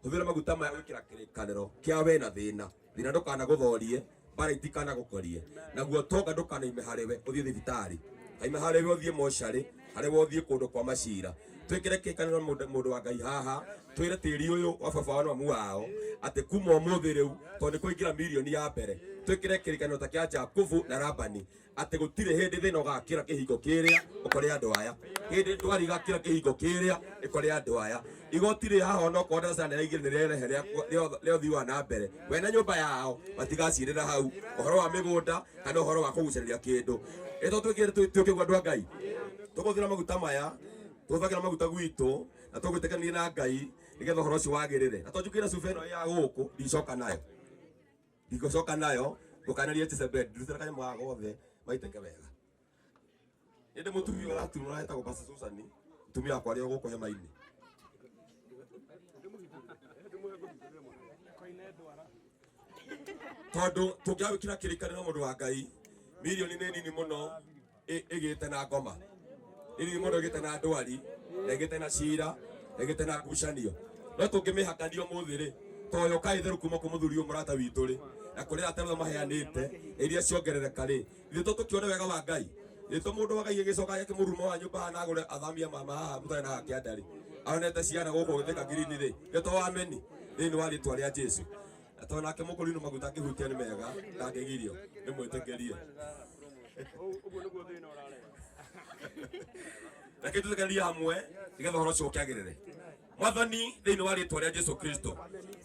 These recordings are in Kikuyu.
Hũthĩra maguta maya gwĩkĩra kĩrĩkanĩro kĩa we na thĩna. Thĩna ndũkanagũthorie, mbara itikanagũkorie, naguo tonga ndũkanaime harĩwe ũthiĩ thibitarĩ, kaime harĩwe ũthiĩ mocarĩ, harĩwe ũthiĩ kũndũ kwa macira. Twĩkĩre kĩrĩkanĩro mũndũ wa Ngai haha, twĩre tĩri ũyũ wa baba wao na mamu wao atĩ kuma ũmũthĩ rĩu, tondũ nĩ kũingĩra mirioni ya mbere, twĩkĩre kĩrĩkanĩro ta kĩa Jakubu na Labani atĩ gũtirĩ hĩndĩ thĩna ũgakĩra kĩhingo kĩrĩa ũkore andũ aya, hĩndĩ ndwari igakĩra kĩhingo kĩrĩa ĩkore andũ aya. Igoti rĩ haha onokorwo ndaraca nĩ rĩaigĩrĩ nĩ rĩarehe rĩa ũthii wa na mbere, we na nyũmba yao matigacirĩra hau ũhoro wa mĩgũnda kana ũhoro wa kũgucanĩria kĩndũ. Ĩ to twĩkĩre twĩke ũguo andũ a Ngai, tũkũhũthĩra maguta maya, tũhũthagĩra maguta gwitũ na tũgwĩtĩkania na Ngai nĩgetha ũhoro ũcio wagĩrĩre. Na to njũkĩre cuba ĩno ya gũkũ ndicoka nayo, ndigũcoka nayo, ndũkanarie Jezebel, ndutĩra kanyamũ ga gothe maitĩke wega. Ĩndĩ mũtumia ũraturwo etagwo Pastor Susan, mũtumia wakwa arĩ o gũkũ hema-inĩ. Tondũ tũngĩagwĩkĩra kĩrĩkanĩro mũndũ wa Ngai, mirioni nĩ nini mũno ĩgĩte na ngoma, nĩ nini mũno ĩgĩte na ndwari, na ĩgĩte na cira, na ĩgĩte na ngucanio. No tũngĩmĩhakania ũmũthĩ rĩ, toyo kaĩ theru kuma kwĩ mũthuri ũyũ mũrata witũ rĩ, na kũrĩ arata arĩa maheanĩte, na iria ciongerereka rĩ, ithuĩ to tũkĩone wega wa Ngai. Ithuĩ to mũndũ wa Ngai agĩcoka akĩmũruma wa nyũmba haha na agũre athamia mama haha mũtarĩ na hakĩanda rĩ, aonete ciana gũkũ Thika Green rĩ, nĩ to ameni thĩinĩ wa rĩtwa rĩa Jesu. Na tondũ nake mũkũrinũ maguta akĩhutia nĩ mega, ndangĩgirio, nĩ mwĩtĩkĩrie. Reke tũtĩkanĩrie hamwe nĩgetha ũhoro ũcio ũkĩagĩrĩre. Mwathani, thĩinĩ wa rĩtwa rĩa Jesu Kristo,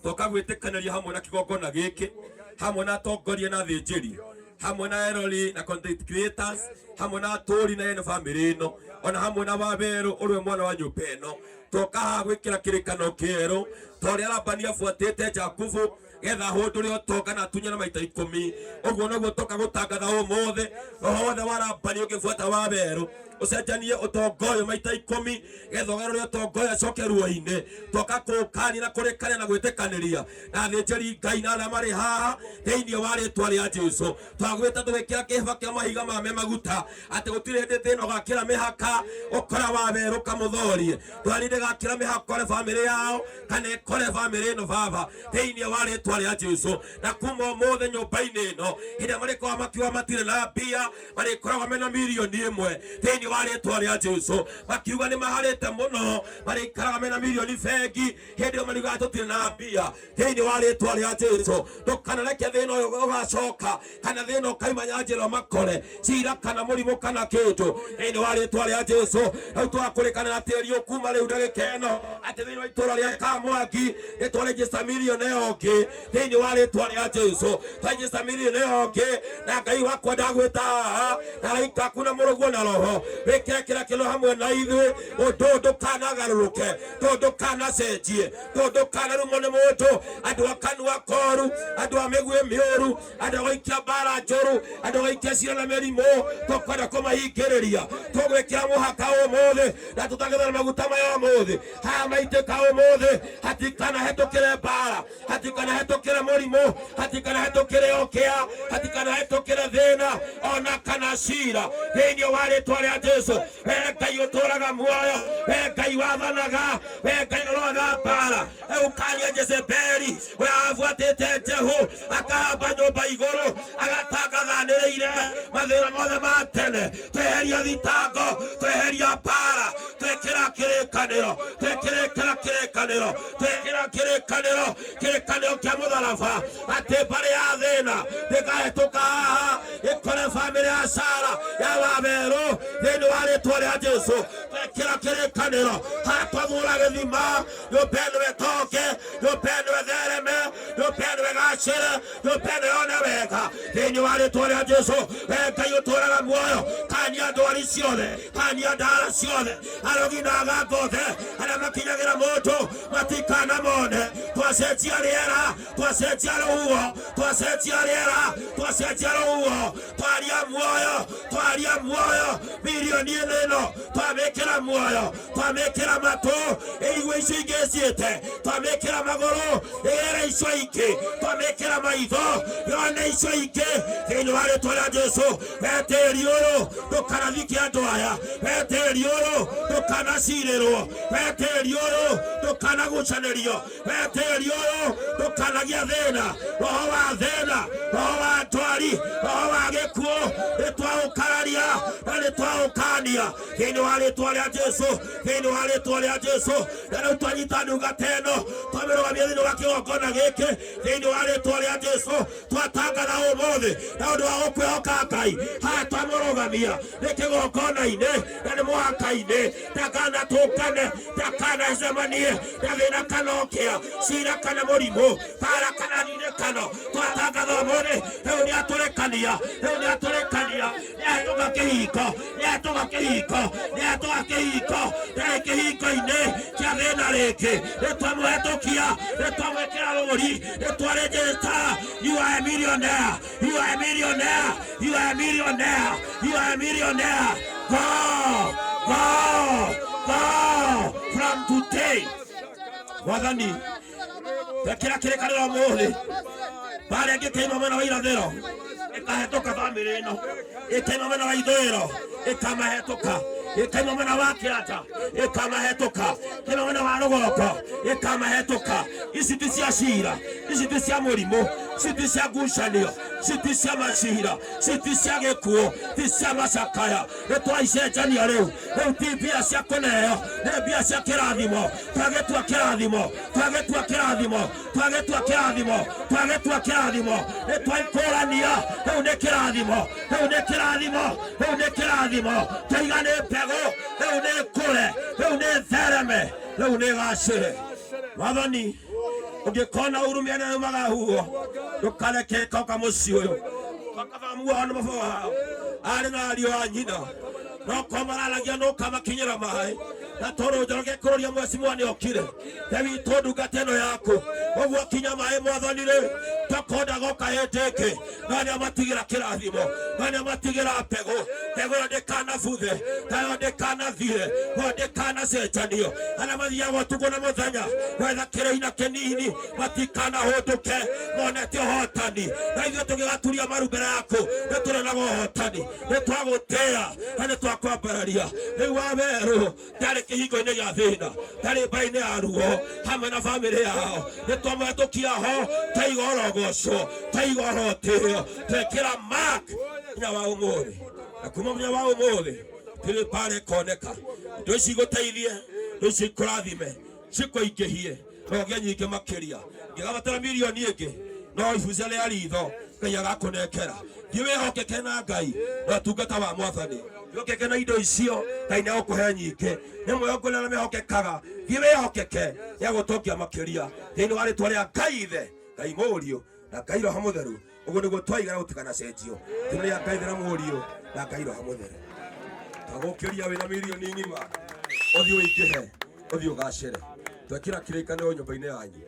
toka gwĩtĩkanĩria hamwe na kĩgongona gĩkĩ, hamwe na atongoria na athĩnjĩri, hamwe na erori na content creators, hamwe na atũri na ene bamĩrĩ ĩno, ona hamwe na wawerũ ũrĩ mwana wa nyũmba ĩno. Toka haha gwĩkĩra kĩrĩkano kĩerũ ta ũrĩa Labani abuatĩte Jakubu getha hũndũre ũtonga na atunyane maita ikũmi. Ũguo noguo toka gũtangatha ũmũthĩ, roho wothe wa Labani ũngĩbuata wawerũ ũcenjanie ũtonga ũyũ maita ikũmi getha ũgarũre ũtonga ũyũ acoke ruo-inĩ. Toka kũũkania na kũrĩkania na gwĩtĩkanĩria na athĩnjĩri Ngai na arĩa marĩ haha thĩinĩ wa rĩtwa rĩa Jesu. Twagwĩta tũgĩkĩra kĩhaba kĩa mahiga mame maguta atĩ gũtirĩ hĩndĩ thĩna ũgakĩra mĩhaka ũkora wawerũ kamũthorie. Ndwari ndĩgakĩra mĩhaka ũkore bamĩrĩ yao kana ĩkore bamĩrĩ ĩno baba thĩinĩ wa rĩtwa rĩa Jesu. Na kuma ũmũthĩ nyũmba-inĩ ĩno hĩndĩ ĩrĩa marĩkoragwo makiuga matirĩ na mbia, marĩkoragwo mena mirioni ĩmwe thĩinĩ wa rĩtwa rĩa Jesu. Makiuga nĩ maharĩte mũno, marĩikaraga mena mirioni bengi hĩndĩ ĩyo mariugaga tũtirĩ na mbia thĩinĩ wa rĩtwa rĩa Jesu. Ndũkanareke thĩna ũyũ ũgacoka kana thĩna ũkaima nyanjĩra makore cira kana mũrimũ kana kĩndũ thĩinĩ wa rĩtwa rĩa Jesu. Rĩu twakũrĩkana na tĩri ũkuma rĩu ndagĩka ĩno atĩ thĩinĩ wa itũra rĩa Kamwangi nĩ twarejista mirioni ĩyo ĩngĩ thĩinĩ wa rĩtwa rĩa Jesu. Twarejista mirioni ĩyo ĩngĩ na Ngai wakwa ndagwĩta haha na araika aku na mũrũguo na roho wĩkĩre kĩra kĩno hamwe na ithuĩ, ũndũ ũyũ ndũkanagarũrũke, ũndũ ndũkanacenjie, ũndũ ndũkanarumwo nĩ mũndũ, andũ a kanua koru, andũ a mĩguĩ mĩũru, andũ a gũikia mbara njũru, andũ a gũikia cira na mĩrimũ, tũkwenda kũmahingĩrĩria. Tũgwĩkĩra mũhaka ũmũthĩ na tũtagethera maguta maya ũmũthĩ. Haha maitĩka ũmũthĩ, hatikanahĩtũkĩre mbara, hatikanahĩtũkĩre mũrimũ, hatikanahĩtũkĩre ũkĩa, hatikanahĩtũkĩre thĩna ona kana cira thĩinĩ wa rĩtwa rĩa Jesu. We Ngai ũtũraga muoyo, we Ngai wathanaga, we Ngai ũroaga mbara, ũkania Jezebeli ũrĩa abuatĩte Jehu akahamba nyũmba igũrũ agatangatha anĩrĩire mathĩna mothe ma tene. Tweheria thitango, tweheria mbara, twekĩra kĩrĩkanĩro, twekĩrĩkĩra kĩrĩkanĩro, twekĩra kĩrĩkanĩro, kĩrĩkanĩro kĩa mũtharaba atĩ mbarĩ ya thĩna ndĩkahĩtũka haha ĩkore bamĩrĩ ya Sara ya wawerũ thĩinĩ wa rĩtwa rĩa Jesu. Twekĩra kĩrĩkanĩro hatwathũra gĩthima, nyũmba ĩno ĩtonge, nyũmba ĩno ĩthereme, nyũmba ĩno ĩgacĩre, nyũmba ĩno yone wega thĩinĩ wa rĩtwa rĩa Jesu. We Ngai ũtũraga muoyo, kania ndwari ciothe, kania ndara ciothe, arogi na aganga othe arĩa makinyagĩra mũndũ matikanamone. Twacenjia rĩera, twacenjia rũhuho, twacenjia rĩera, twacenjia rũhuho, twaria muoyo, twaria muoyo, milioni ĩno ĩno twamĩkĩra muoyo, twamĩkĩra matũ ĩigue icio ingĩ ciĩte, twamĩkĩra magũrũ ĩgere icio ingĩ, twamĩkĩra maitho yone icio ingĩ, thĩinĩ wa rĩtwa rĩa Jesu. Wetĩri ũyũ ndũkanathike andũ aya, wetĩri ũyũ ndũkanacirĩrwo, wetĩri ũyũ ndũkanagucanĩrio, wetĩri ũyũ ndũkanagia thĩna, roho wa thĩna, roho wa ndwari, roho wa gĩkuũ, nĩtwaũkararia na nĩtwaũkania thĩinĩ wa rĩtwa rĩa Jesu, thĩinĩ wa rĩtwa rĩa Jesu. Na rĩu twanyita ndungata ĩno twamĩrũgamia thĩinĩ wa kĩgongona gĩkĩ thĩinĩ wa rĩtwa rĩa Jesu, twatangatha ũmũthĩ na ũndũ wa gũkwĩhoka Ngai, haha twamũrũgamia nĩ kĩgongona-inĩ na nĩ mũhaka-inĩ, ndakanatũngane, ndakanacemanie na thĩna kana ũkĩa, cira kana mũrimũ, bara kana ndirikano, twatangatha ũmũthĩ rĩu nĩatũrekania, rĩu nĩatũrekania, nĩahĩtũka kĩhingo, nĩahĩtũka kĩhingo, nĩahĩtũka kĩhingo, ndarĩ kĩhingo-inĩ kĩa thĩna rĩngĩ, nĩtwamũhetũkia, nĩtwamwĩkĩra rũri, nĩtwarĩnjĩta, you are a millionaire, you are a millionaire, you are a millionaire, you are a millionaire. Go, go, go from today. Mwathani, twekĩra kĩrĩkanĩro ũmũthĩ, barĩa ĩngĩkĩima mwena wa irathĩro ĩkahetũka bamĩrĩ ĩno, ĩkaima mwena wa ithũĩro ĩkamahetũka, ĩkaima mwena wa kĩanda ĩkamahetũka, ĩkaima mwena wa rũgongo ĩkamahetũka. Ici ti cia cira, ici ti cia mũrimũ, ici ti cia ngucanio, ici ti cia macira, ici ti cia gĩkuũ, ti cia macakaya. Nĩtwaicenjania rĩu, rĩu ti mbia cia kũneo, nĩ mbia cia kĩrathimo. Twagĩtua kĩrathimo, twagĩtua kĩrathimo, twagĩtua kĩrathimo, twagĩtua kĩrathimo, nĩtwaikũrania, rĩu nĩ kĩrathimo, rĩu nĩ kĩrathimo, rĩu nĩ kĩrathimo, twaiga nĩ mbegũ, rĩu nĩ kũre, rĩu nĩ thereme, rĩu nĩ gacĩre. Mwathani, ũngĩkona ũru mĩena yumaga huho, ndũkareke ĩkoka mũciĩ ũyũ, twakaba muoyo na mababa wao, arĩ na ariũ a nyina, no ko mararagia no kamakinyĩra maĩ, na tondũ Njoroge kũrũria mwecimwa nĩ okire, the witũ ndungata ĩno yaku, ũguo kinya maĩ Mwathani rĩ, tokonda goka hĩndĩ ĩngĩ, no nĩamatigĩra kĩrathimo, no nĩamatigĩra mbegũ, mbegũ ĩyo ndĩkanabuthe, nayo ndĩkanathire, no ndĩkanacenjanio. Arĩa mathiaga ũtukũ na mũthenya gwetha kĩrĩina kĩnini matikanahũndũke, monete ũhotani, na ithuĩ tũgĩgaturia maru mbere yaku nĩtũrĩonaga ũhotani, nĩtwagũtĩĩa na nĩtwakwambararia. Rĩu wawerũ ndarĩ kĩhingo-inĩ gĩa thĩna, ndarĩ mbaĩ-inĩ ya ruo hamwe na bamĩrĩ yao, nĩtwamũhetũkia ho, twaiga ũrogocwo, twaiga ũrotĩo, twekĩra mark mũthenya wa ũmũthĩ, na kuma mũthenya wa ũmũthĩ tirĩ mbara ĩkoneka. Indo ici igũteithie, indo ici ikũrathime, cikũingĩhie na ũgĩe nyingĩ makĩria. Ngĩgabatara milioni ĩngĩ, no ibuca rĩa ritho Ngai agakũnengera. Thiĩ wĩhokeke na Ngai na ũtungata wa Mwathani, wĩhokeke na indo icio, Ngai nĩegũkũhe nyingĩ. Nĩ mwĩhokeku na arĩa mehokekaga, thiĩ wĩhokeke, nĩegũtongia makĩria. Thĩinĩ wa rĩtwa rĩa Ngai Ithe, Ngai Mũriũ na Ngai Roho Mũtheru, ũguo nĩguo twaigana gũtikanacenjio. Thĩinĩ rĩa Ngai Ithe na Mũriũ na Ngai Roho Mũtheru. Twagũkĩria wĩna milioni ng'ima, ũthiĩ ũingĩhe, ũthiĩ ũgacĩre. Twekĩra kĩrĩkanĩro nyũmba-inĩ yanyu,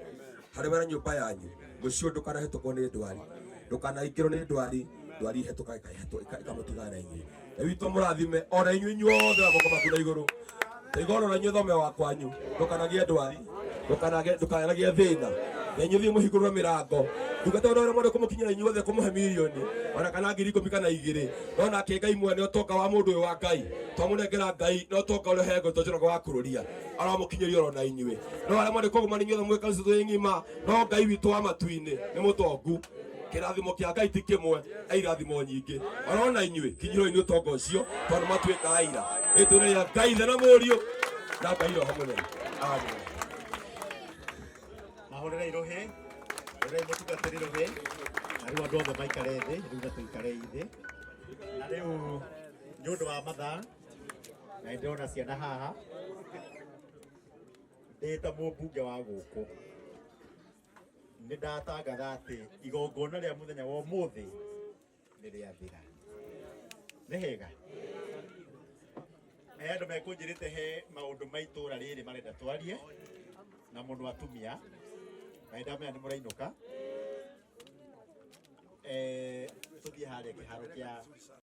harĩ we na nyũmba yanyu, mũciĩ ũyũ ndũkanahĩtũkwo nĩ ndwari, ndũkanaingĩrwo nĩ ndwari, ndwari ihĩtũka ĩkamũtigana na inyuĩ. Ngai witũ mũrathime ona inyuĩ inyuothe na moko maku na igũrũ. Ndaigua ona inyuĩ thome wa kwanyu, ndũkanagĩe ndwari, ndũkanagĩe thĩna. Na inyuĩ thiĩ mũhingũrĩre mĩrango. Ndungata ĩno ĩrĩa mwende kũmũkinyĩra inyuothe kũmũhe milioni ona kana 10,000 kana 2, no nake Ngai mwene ũtonga wa mũndũ ũyũ wa Ngai twamũnengera Ngai na ũtonga ũrĩa ũheagwo tũnjorogo wa kũrũria aramũkinyĩria oro na inyuĩ. No arĩa mwende kũguma inyuothe mwĩ kanitha twĩ ng'ima, no Ngai witũ wa matu-inĩ nĩ mũtongu. Kĩrathimo kĩa Ngai ti kĩmwe, e irathimo nyingĩ. Oro na inyuĩ kinyĩrwo nĩ ũtonga ũcio tondũ matuĩka aira. Rĩtwa rĩa Ngai Ithe na Mũriũ na Ngai Roho Mũtheru. Amen. Mahũrĩrei rũhĩ, hũrĩrai mũtungatĩri rũhĩ, na rĩu andũ othe maikare thĩ, rĩu na tũikare thĩ. Na rĩu nĩ ũndũ wa mathaa, na nĩ ndĩrona ciana haha, ndĩ ta mũmbunge wa gũkũ, nĩ ndatangatha atĩ igongona rĩa mũthenya wa ũmũthĩ nĩ rĩathira. Nĩ hega? He andũ mekũnjĩrĩte he maũndũ ma itũũra rĩrĩ marenda twarie, na mũno atumia. Na nĩndamenya nĩ mũrainũka. Tũthiĩ harĩa kĩharo kĩa